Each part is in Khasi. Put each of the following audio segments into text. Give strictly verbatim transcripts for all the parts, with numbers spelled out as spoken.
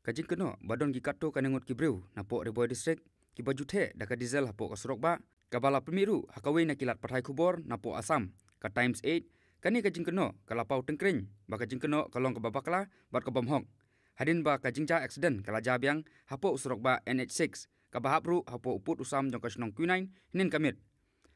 Ka jingkynnoh ba don ki katto katne ngut ki briew napoh Ri Bhoi District kiba ju theh da ka diesel hapoh ka surok bah, kaba la pynmih ruh ha kawei na ki lad pathai khubor napoh Assam, ka Times eight, kane ka jingkynnoh ka la paw tyngkreiñ ba ka jingkynnoh ka long kaba bakla bad ka bym hok. Hadien ba ka jingjia accident ka la jia biang hapoh u surok bah N H six, kaba hap ruh hapoh u pud u sam jong ka shnong Kwinaiñ hynnin ka miet,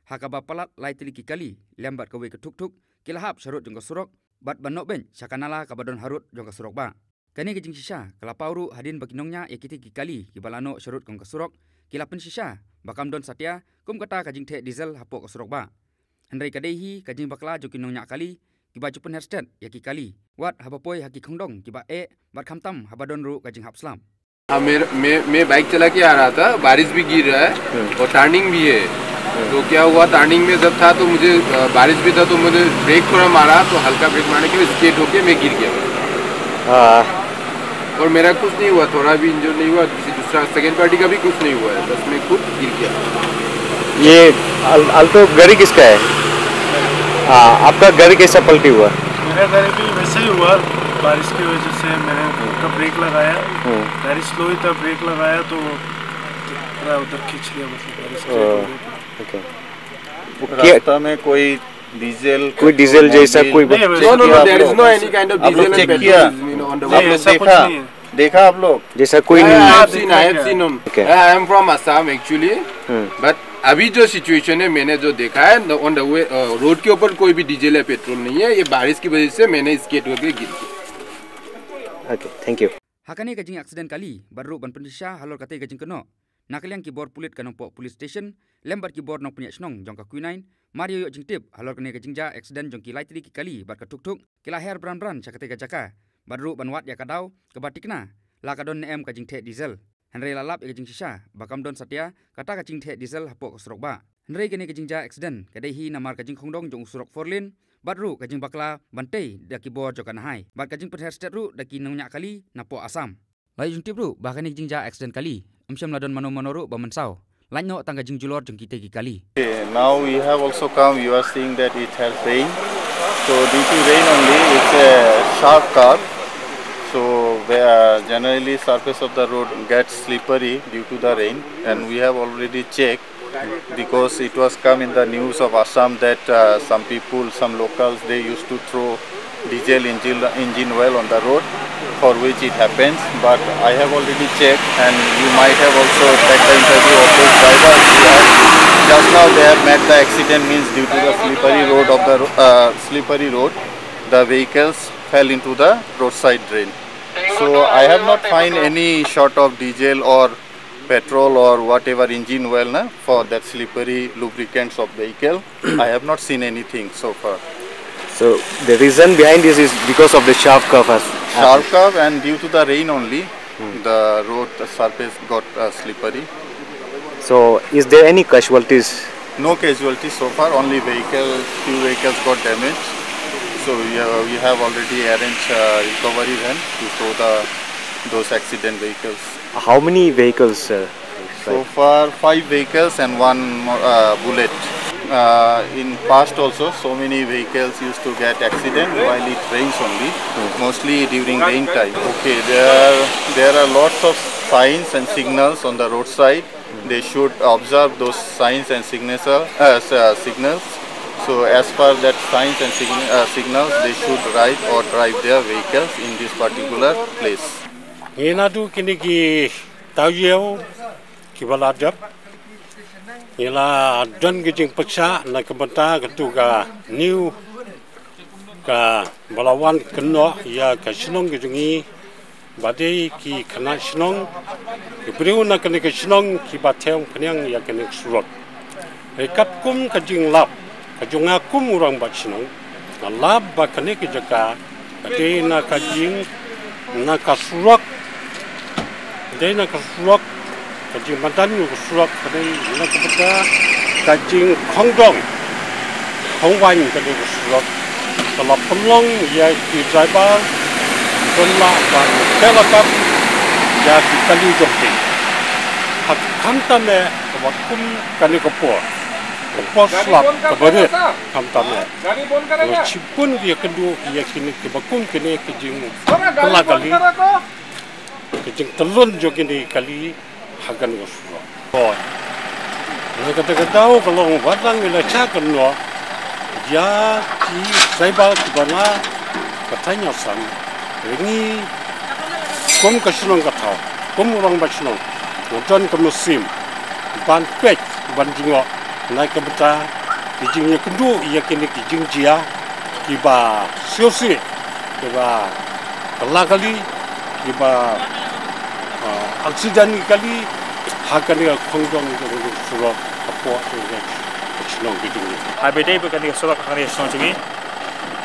ha kaba palat lai tylli ki kali lem bad kawei ka thukthuk ki la hap sharud jong ka surok bad ban noh beiñ sha ka nala kaba don harud jong ka surok bah. Kane ka jingshisha ka la paw ruh hadien ba ki nongñiah ïa kitei ki kali kiba la noh sharud jong ka surok ki la pynshisha ba kam don satia kum kata ka jingtheh diesel hapoh ka surok bah. Hynrei ka dei hi ka jingbakla jong ki nongñiah kali kiba ju pynher stet ïa ki kali, wat haba poi ha ki khongdong kiba eh bad khamtam haba don ruh ka jinghap slap. हाँ, मेरा, मैं, मैं बाइक चला के आ रहा था, बारिश भी गिर रहा है और टर्निंग भी है। तो क्या हुआ, टर्निंग में जब था तो मुझे अ, बारिश भी था, तो मुझे ब्रेक थोड़ा मारा, तो हल्का ब्रेक मारने के लिए स्केट होके मैं गिर गया। हाँ और मेरा कुछ नहीं हुआ, थोड़ा भी इंजर नहीं हुआ, किसी दूसरा सेकंड पार्टी का भी कुछ नहीं हुआ है, बस मैं खुद गिर गया। ये अल, अल्टो गाड़ी किसका है? हाँ, आपका गाड़ी कैसा पलटी हुआ? मेरा गाड़ी भी वैसे ही हुआ, बारिश की वजह से मैंने उसका ब्रेक लगाया। हम्म, गाड़ी स्लो ही था, ब्रेक लगाया तो पूरा उधर खींच लिया, मतलब बारिश की ओ। वजह से। ओके रास्ता में कोई डीजल कोई डीजल जैसा कोई नहीं, No, no, no, there is no any kind of आप diesel लोग and चेक petrol किया? is, you know, on the आप way. नहीं, लोग ऐसा कुछ देखा? नहीं है। देखा आप लोग? जैसा कोई Yeah, I नहीं। have seen, I have seen on. Okay. Yeah, I am from Assam actually. हम्म, But अभी जो सिचुएशन है, मैंने जो देखा है, on the way, रोड के ऊपर कोई भी डीजल या पेट्रोल नहीं है। ये बारिश की वजह से मैंने स्केट होके गिर गया। ओके, थैंक यू। Ha kane ka jingaccident kali bad ruh ban pynshisha halor katei ka jingkynnoh, na ka liang ki bor pulit ka Nongpoh Police Station lem bad ki bor nongpynïaid shnong jong ka Kwinaiñ, mar ïoh ïoh jingtip halor kane ka jingjia accident jong ki lai tylli ki kali bad ka thukthuk, ki la her bran bran sha katei ka jaka bad ruh ban wad ïa ka daw kaba tikna la ka don ne em ka jingtheh diesel. Hynrei la lap ïa ka jingshisha ba kam don satia kata ka jingtheh diesel hapoh ka surok bah. Hynrei kane ka jingjia accident ka dei hi namar ka jingkhongdong jong u surok four lane bad ruh ka jingbakla ban tei da ki bor jong ka nahai bad ka jingpynher stet ruh da ki nongñiah kali napoh Assam. La ïoh jingtip ruh ba kane ka jingjia accident kali ym shym la don mano mano ruh ba mynsaw, lait noh tang ka jingjulor jong kitei ki kali. Okay, now we have also come, you are seeing that it has rain. So due to rain only, it's a sharp curve. So where, uh, generally surface of the road gets slippery due to the rain, and we have already checked because it was come in the news of Assam that uh, some people, some locals, they used to throw diesel engine, engine oil on the road, for which it happens. But I have already checked, and you might have also checked the interview of those drivers who have just now they have met the accident, means due to the slippery road of the ro- uh, slippery road, the vehicles fell into the roadside drain. So I have not find any short of diesel or petrol or whatever engine oil na, for that slippery lubricants of vehicle. I have not seen anything so far. So the reason behind this is because of the sharp curve, as Sharp curve and due to the rain only, the road surface got uh, slippery. So is there any casualties? No casualties so far, only vehicle, few vehicles got damaged. So we have, we have already arranged uh, recovery van to tow the those accident vehicles. How many vehicles, sir? So far, five vehicles and one uh, bullet. Uh, in past also, so many vehicles used to get accident while it rains only, mostly during rain time. Okay, there are, there are lots of signs and signals on the roadside. They should observe those signs and signature, uh, s- uh, signals. So as per that signs and sign, uh, signals, they should ride or drive their vehicles in this particular place. Ngi naduh kine ki taïew kiba la dep, ngi la don ka jingpyrshah na ka bynta katu ka new, kaba la wan kynnoh ïa ka shnong ka jong ngi, ba dei ki khynnah shnong, ki briew na kane ka shnong kiba thew phniang ïa kane ka surok. Hynrei katkum ka jinglap ka jong nga kum u rangbah shnong, nga lap ba kane ka jaka ka dei na ka jing, na ka surok, ka dei na ka surok, ka jingmadan ka surok, ka dei na ka bynta ka jingkhongdong khongwaiñ kane ka surok. Ka la pynlong ïa ki driver ban lah ban tei lakam ïa ki kali jong ki. Hynrei khamtam eh, kaba kum kane ka por, ka por slap kaba rit, khamtam eh, nga shibun ïakynduh ïa kine kiba kum kine ki jingkylla kali. Ka jingtyllun jong kine ki kali ha kane ka surok. Hooid. Na kata ka daw ka long ba tang ïa la shah kynnoh ïa ki tribal kiba na ka thaiñ Assam. Ngi kum ka shnong ka thaw, kum u rangbah shnong, nga don ka mynsiem ban peit, ban jngoh na ka bynta ki jingïakynduh ïa kine ki jingjia kiba sngewsih, kiba kylla kali, kiba, ah, accident ïa kali ha kane ka khongdong jong ka surok hapoh jong ka shnong ka jong ngi. Haba ïadei bad kane ka surok ha kane ka shnong jong ngi,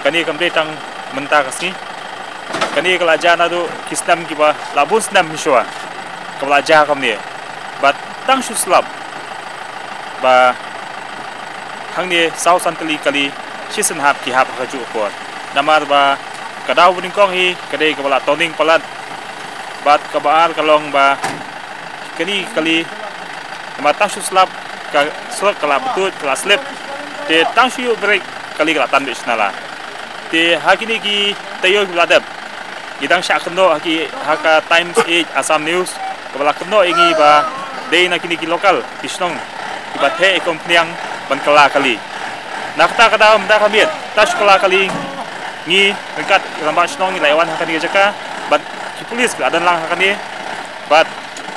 kane kam dei tang mynta ka sngi. Kane ka la jia naduh ki snem kiba la bun snem mynshuwa kaba la jia kumne. Bad tang shu slap ba hangne saw san tylli kali shisien hap ki hap ha kajuh ka por. Namar ba ka daw ba nyngkong hi ka dei kaba la toning palat. Bad kaba ar ka long ba kane ka kali, namar tang shu slap ka surok ka la btut, ka la slip. Te tang shu ïuh brake kali ka la tan beit sha nala. Te ha kine ki taïew kiba la dep, ngi dang shah kynnoh ha ki, ha ka Times Age Assam News, kaba la kynnoh ïa ngi ba dei na kine ki local ki shnong kiba theh ïa ka umphniang ban kylla kali. Na kata ka daw mynta ka miet, tang shu kylla kali, ngi ryngkat ki rangbah shnong ngi la ïa wan ha kane ka jaka bad ki pulit ki la don lang ha kane. Bad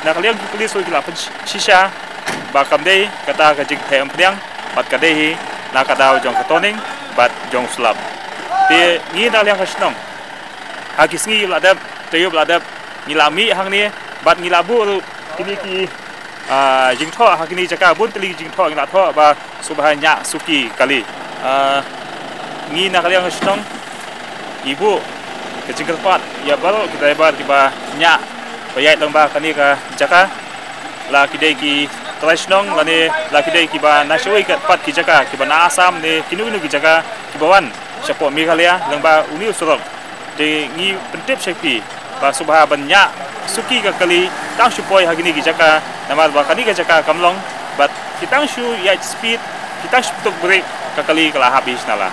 na ka liang ki pulit ruh ki la pynshisha ba kam dei kata ka jingtheh umphniang, bad ka dei hi na ka daw jong ka toning bad jong u slap. Te ngi na ka liang ka shnong, ha ki sngi ba la dep, taïew ba la dep, ngi la mih hangne bad ngi la buh ruh kine ki, ah, jingthoh ha kine ki jaka, bun tylli ki jingthoh ngi la thoh ba sngewbha ñiah suki kali. Ah, ngi na ka liang ka shnong ngi buh ka jingkyrpad ïa baroh ki driver kiba ñiah ba ïaid lyngba kane ka jaka, la ki dei ki trai shnong lane la ki dei kiba na shawei pat ki jaka, kiba na Assam ne kino kino ki jaka kiba wan shapoh Meghalaya lyngba une u surok. Te ngi pyntip sha phi ba sngewbha ban ñiah suki ka kali tang shu poi ha kine ki jaka, namar ba kane ka jaka kam long bad ki tang shu ïaid speed, ki tang shu tuk brake, ka kali ka la hap hi sha nala.